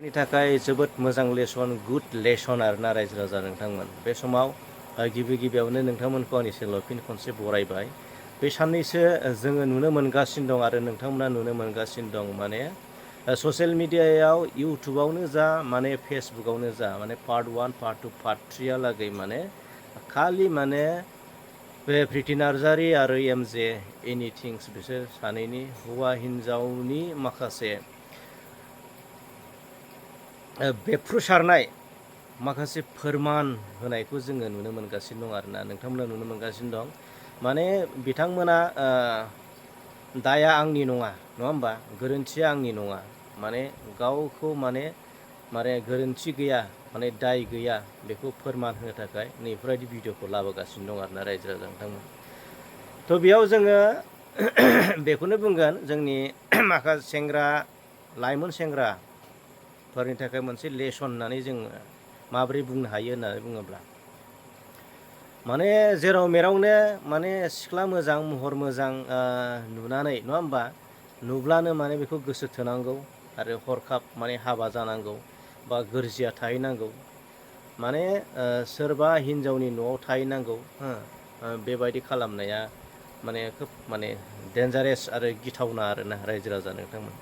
नि थाखाय जोबोद मोजां लेसन गुड लेसन आरोना रायजो राजा नोंथांमोन बे समाव गिबियावनो नोंथांमोनखौ आंनि चेनेलाव फिन खनसे बरायबाय बे साननैसो जोङो नुनो मोनगासिनो दं आरो नोंथांमोना नुनो मोनगासिनो दं माने ससियेल मिडियायाव इउटुबावनो जा माने फेसबुकावनो जा माने पार्ट 1 पार्ट 2 पार्ट 3 लागै माने खालि माने बे प्रिति नार्जारि आरो एमजे एनिथिंस बिसोर सानैनि हौवा हिन्जावनि माखासे बेफ्रुसारनाय माखासे फोरमान होनायखौ जोङो नुनो मोनगासिनो दं आरोना नोंथांमोना नुनो मोनगासिनो दं माने बिथांमोना दाया आंनि नङा होमबा गोरोन्थिया आंनि नङा माने गावखौ माने गोरोन्थि गैया माने दाय गैया बेखौ फोरमान होनो थाखाय नैफोरबायदि भिडिअखौ लाबोगासिनो दं आरोना रायजो राजा नोंथांमोन थ' बेयाव जोङो बेखौनो बुंगोन जोंनि माखासे सेंग्रा लाइमोन सेंग्राफोरनि थाखाय मोनसे लेसन होननानै जोङो माबोरै बुंनो हायो होननानै बुङोब्ला माने जेराव मेरावनो माने सिख्ला मोजां महर मोजां नुनानै नङा होमबा नुब्लानो माने बेखौ गोसो थोनांगौ आरो हरखाब माने हाबा जानांगौ बा गोरजिया थाहैनांगौ माने सोरबा हिन्जावनि न'आव थाहैनांगौ बेबायदि खालामनाया माने खोब माने डेन्जारेस आरो गिथावना आरोना रायजो राजा नोंथांमोन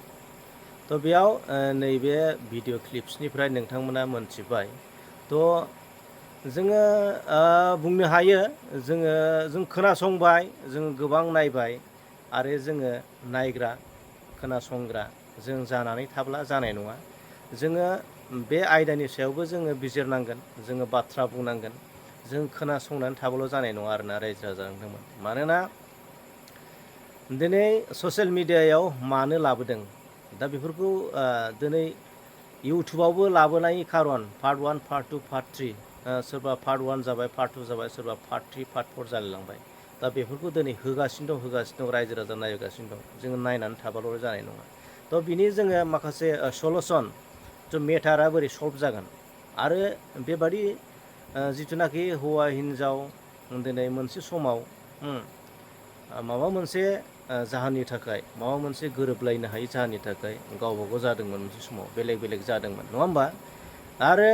थ' बेयाव नैबे भिडिअ क्लिप्सनिफ्राय नोंथांमोना मोनथिबाय थ' जोङो बुंनो हायो जों खोनासंबाय जों गोबां नायबाय आरो जोङो नायग्रा खोनासंग्रा जों जानानै थाब्ला जानाय नङा जोङो बे आयदानि सायावबो जोङो बिजिरनांगोन जोङो बाथ्रा बुंनांगोन जों खोनासंनानै थाब्लाल' जानाय नङा आरोना रायजो राजा नोंथांमोन मानोना दिनै ससियेल मिडियायाव मानो लाबोदों दा बेफोरखौ दिनै इउटुबावबो लाबोनायनि खारन पार्ट 1 पार्ट 2 पार्ट 3 सोरबा पार्ट 1 जाबाय पार्ट 2 जाबाय सोरबा पार्ट 3 पार्ट 4 जालायलांबाय दा बेफोरखौ दिनै होगासिनो दं रायजो राजा नायगासिनो दं जोङो नायनानै थाबाल' जानाय नङा थ' बिनि जोङो माखासे सलुसन थ' मेटारा बोरै सल्भ जागोन आरो बेबादि जिथुनाखि हौवा हिन्जाव दिनै मोनसे समाव माबा मोनसे जाहोननि थाखाय माबा मोनसे गोरोबलायनो हायै जाहोननि थाखाय गावबा गाव जादोंमोन मोनसे समाव बेलेग जादोंमोन नङा होमबा आरो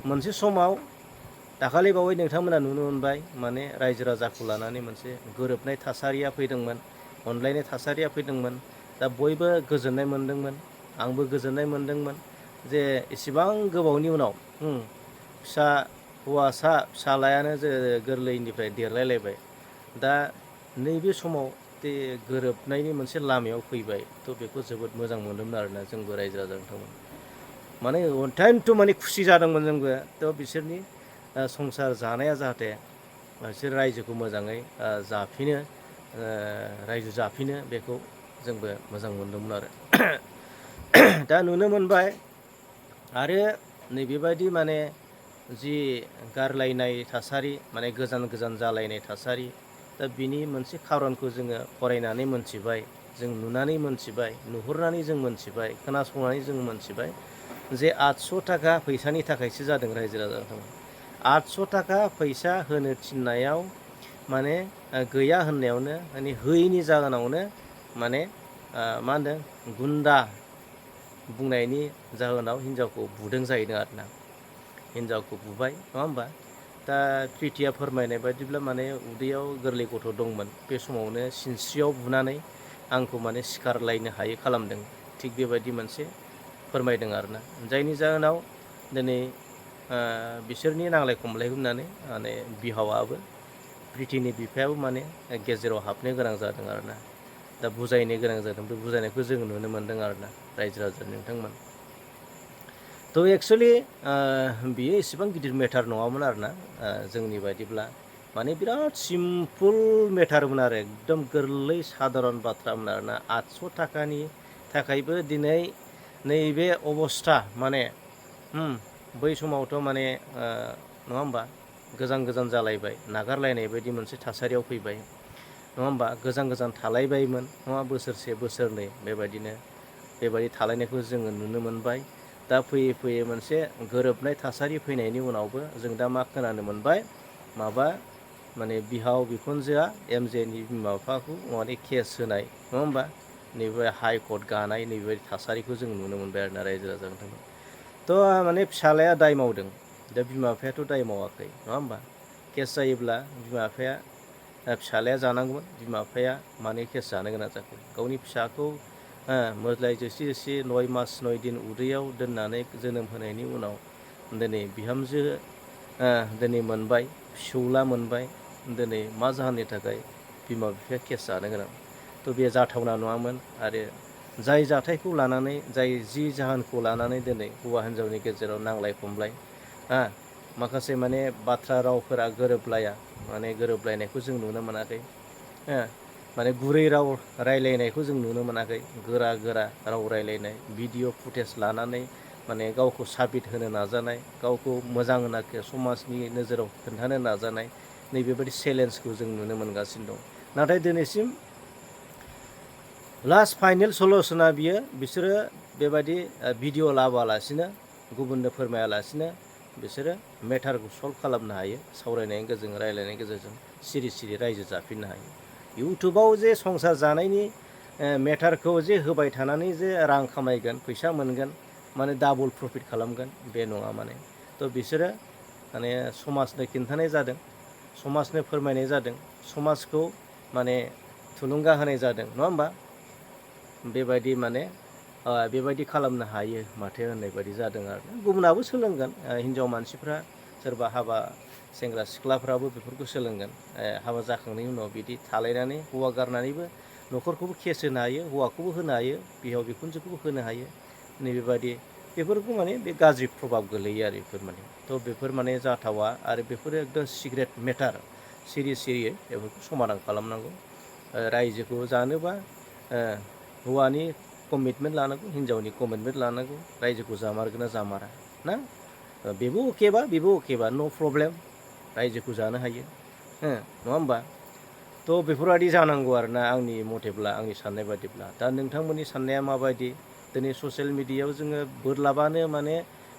मोनसे समाव दाखालि बावै नोंथांमोना नुनो मोनबाय माने रायजो राजाखौ लानानै मोनसे गोरोबनाय थासारिया फैदोंमोन अनलायनाय थासारिया फैदोंमोन दा बयबो गोजोननाय मोनदोंमोन आंबो गोजोननाय मोनदोंमोन जे इसेबां गोबावनि उनाव फिसा हौवासा फिसालायानो जे गोरलैनिफ्राय देरलायलायबाय दा नैबे समाव बे गोरोबनायनि मोनसे लामायाव फैबाय थ' बेखौ जोबोद मोजां मोनदोंमोन आरोना जोंबो रायजो राजा नोंथांमोन माने अनटाइमथ' माने खुसि जादोंमोन जोंबो थ' बिसोरनि संसार जानाया जाहाथे बिसोर रायजोखौ मोजाङै जाफिनो रायजो जाफिनो बेखौ जोंबो मोजां मोनदोंमोन आरो दा नुनो मोनबाय आरो नैबेबायदि माने जि गारलायनाय थासारि माने गोजान जालायनाय थासारि दा बिनि मोनसे खारनखौ जोङो फरायनानै मोनथिबाय जों नुनानै मोनथिबाय नुहुरनानै जों मोनथिबाय खोनासंनानै जों मोनथिबाय जे 800 थाखा फैसानि थाखायसो जादों रायजो राजाफोर 800 थाखा फैसा होनो थिननायाव माने गैया होननायावनो माने होयैनि जाहोनावनो माने मा होनदों गुन्दा बुंनायनि जाहोनाव हिन्जावखौ बुदों जाहैदों आरोना हिन्जावखौ बुबाय नङा होमबा दा प्रितिया फोरमायनाय बायदिब्ला माने उदैयाव गोरलै गथ' दंमोन बे समावनो सिनस्रियाव बुनानै आंखौ माने सिखारलायनो हायै खालामदों थिग बेबायदि मोनसे फोरमायदों आरोना जायनि जाहोनाव दिनै बिसोरनि नांलाय खमलायखौ होननानै माने बिहावाबो प्रितिनि बिफायाबो माने गेजेराव हाबनो गोनां जादों आरोना दा बुजायनो गोनां जादों बे बुजायनायखौ जों नुनो मोनदों आरोना रायजो राजा नोंथांमोन थ' एक्सुवेलि बियो एसेबां गिदिर मेटार नङामोन आरोना जोंनि बायदिब्ला माने बिराद सिम्पोल मेटारमोन आरो एकदम गोरलै साधारन बाथ्रामोन आरोना 800 थाखानि थाखायबो दिनै नैबे अबस्था माने बै समावथ' माने नङा होमबा गोजान जालायबाय नागारलायनाय बायदि मोनसे थासारियाव फैबाय नङा होमबा गोजान थालायबायमोन नङा बोसोरसे बोसोरनै बेबायदि थालायनायखौ जोङो नुनो मोनबाय दा फैयै मोनसे गोरोबनाय थासारि फैनायनि उनावबो जों दा मा खोनानो मोनबाय माने बिहाव बिखुनजोआ एमजेनि बिमा बिफाखौ माने केस होनाय नङा होमबा नैबे हाइ कर्ट गानाय नैबेबायदि थासारिखौ जों नुनो मोनबाय आरोना रायजो राजा नोंथांमोन थ' थ' माने फिसालाया दाय मावदों, दा बिमा बिफायाथ' दाय मावाखै नङा होमबा? केस जायोब्ला बिमा बिफाया फिसालाया जानांगौमोन, बिमा बिफाया मानो केस जानो गोनां जाखो? गावनि फिसाखौ मोज्लाय जोसि जोसि 9 मास 9 दिन उदैयाव दोननानै जोनोम होनायनि उनाव दिनै बिहामजो दिनै मोनबाय, फिसौला मोनबाय, दिनै मा जाहोननि थाखाय बिमा बिफाया केस जानो गोनां? थ' बे जाथावना नङामोन। आरो जाय जाथायखौ लानानै, जाय जि जाहोनखौ लानानै दिनै हौवा हिन्जावनि गेजेराव नांलाय खमलाय, माखासे माने बाथ्रा रावफोरा गोरोबलाया, माने गोरोबलायनायखौ जों नुनो मोनाखै, माने गुरै राव रायलायनायखौ जों नुनो मोनाखै, गोरा गोरा राव रायलायनाय, भिडिअ' फुटेज लानानै माने गावखौ साबित होनो नाजानाय, गावखौ मोजां होनाखै समाजनि नोजोराव खोन्थानो नाजानाय, नैबेबायदि चेलेन्जखौ जों नुनो मोनगासिनो दं। नाथाय दिनैसिम लास्ट फाइनेल सलुसना बिसोरो बेबायदि भिडिअ' लाबोआलासिनो, गुबुननो फोरमायालासिनो बिसोरो मेटारखौ सल्भ खालामनो हायो, सावरायनायनि गेजेरजों, रायलायनायनि गेजेरजों सिरि सिरि रायजो जाफिननो हायो। इउटुबाव जे संसार जानायनि मेटारखौ जे होबाय थानानै जे रां खामायगोन, फैसा मोनगोन, माने डाबल प्रफिट खालामगोन, बे नङा माने। थ' बिसोरो माने समाजनो खिन्थानाय जादों, समाजनो फोरमायनाय जादों, समाजखौ माने थुलुंगा होनाय जादों नङा होमबा? बेबायदि माने बेबायदि खालामनो हायो माथो होननाय बायदि जादों आरो। गुबुनाबो सोलोंगोन, हिन्जाव मानसिफ्रा सोरबा हाबा सेंग्रा सिख्लाफ्राबो बेफोरखौ सोलोंगोन। हाबा जाखांनायनि उनाव बिदि थालायनानै हौवा गारनानैबो न'खरखौबो केस होनो हायो, हौवाखौबो होनो हायो, बिहाव बिखुनजोखौबो होनो हायो, नैबेबायदि बेफोरखौ माने बे गाज्रि प्रभाब गोलैयो आरो बेफोर माने। थ' बेफोर माने जाथावा, आरो बेफोरो एकदम सिक्रेट मेटार, सिरि सिरियै बेफोरखौ समाधान खालामनांगौ। रायजोखौ जानोबा हौवानि कमिटमेन्ट लानांगौ, हिन्जावनि कमिटमेन्ट लानांगौ, रायजोखौ जामारगोन ना जामारा ना? बेबो अकेबा न' प्रब्लेम, रायजोखौ जानो हायो, नङा होमबा? थ' बेफोरबायदि जानांगौ आरो ना, आंनि मथेब्ला, आंनि साननाय बायदिब्ला। दा नोंथांमोननि साननाया माबायदि? दिनै ससियेल मिडियायाव जोङो बोरलाबानो माने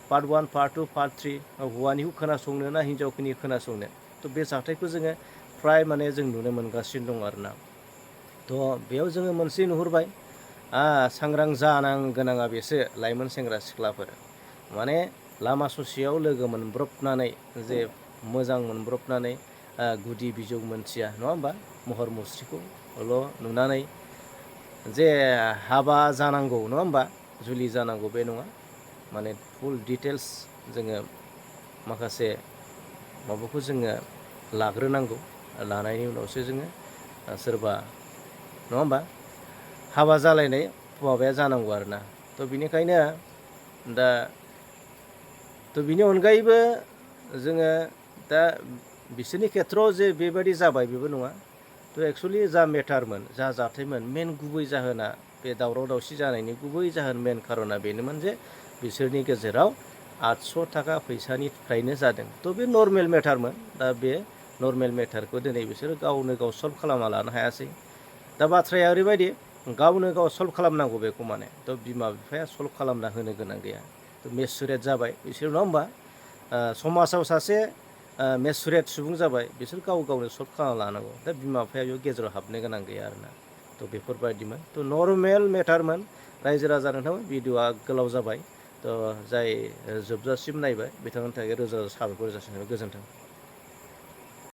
पार्ट 1, पार्ट 2, पार्ट 3 हौवानिखौ खोनासंनो ना हिन्जावफोरनि खोनासंनो? थ' बे जाथायखौ जोङो फ्राय माने जों नुनो मोनगासिनो दं आरो ना। थ' बेयाव जोङो मोनसे नुहुरबाय, सांग्रां जानां गोनाङा बेसो लाइमोन सेंग्रा सिख्लाफोर। माने लामा ससेयाव लोगो मोनब्रबनानै, जे मोजां मोनब्रबनानै, गुदि बिजौ मोनथिया नङा होमबा, महर मुस्रिखौल' नुनानै जे हाबा जानांगौ नङा होमबा, जुलि जानांगौ बे नङा। माने फुल डिटेल्स जोङो माखासे माबाखौ जोङो लाग्रोनांगौ, लानायनि उनावसो जोङो सोरबा नङा होमबा हाबा जालायनाय माबाया जानांगौ आरो ना। थ' बिनिखायनो थ' बिनि अनगायैबो जोङो दा बिसोरनि खेथ्रआव जे बेबायदि जाबाय बेबो नङा। थ' एक्सुवेलि जा मेटारमोन, जा जाथायमोन, मेन गुबै जाहोना, बे दावराव दावसि जानायनि गुबै जाहोन, मेन खारना बेनोमोन जे बिसोरनि गेजेराव 800 थाखा फैसानिफ्रायनो जादों। थ' बे नर्मेल मेटारमोन। दा बे नर्मेल मेटारखौ दिनै बिसोरो गावनो गाव सल्भ खालामना लानो हायासै। दा बाथ्राया ओरैबायदि, गावनो गाव सल्भ खालामनांगौ बेखौ माने। थ' बिमा बिफाया सल्भ खालामना होनो गोनां गैया। थ' मेचुरेट जाबाय बिसोर नङा होमबा, समाजाव सासे मेचुरेट सुबुं जाबाय, बिसोर गाव गावनो सल्भ खालामना लानांगौ। दा बिमा बिफाया बेयाव गेजेराव हाबनो गोनां गैया आरो ना। थ' बेफोरबायदिमोन। थ' नर्मेल मेटारमोन। रायजो राजा नोंथां, भिडिअ'आ गोलाव जाबाय। थ' जाय जोबजासिम नायबाय बिथांमोननि थाखाय रोजा रोजा साबायखर जासिनाय गोजोन्थों।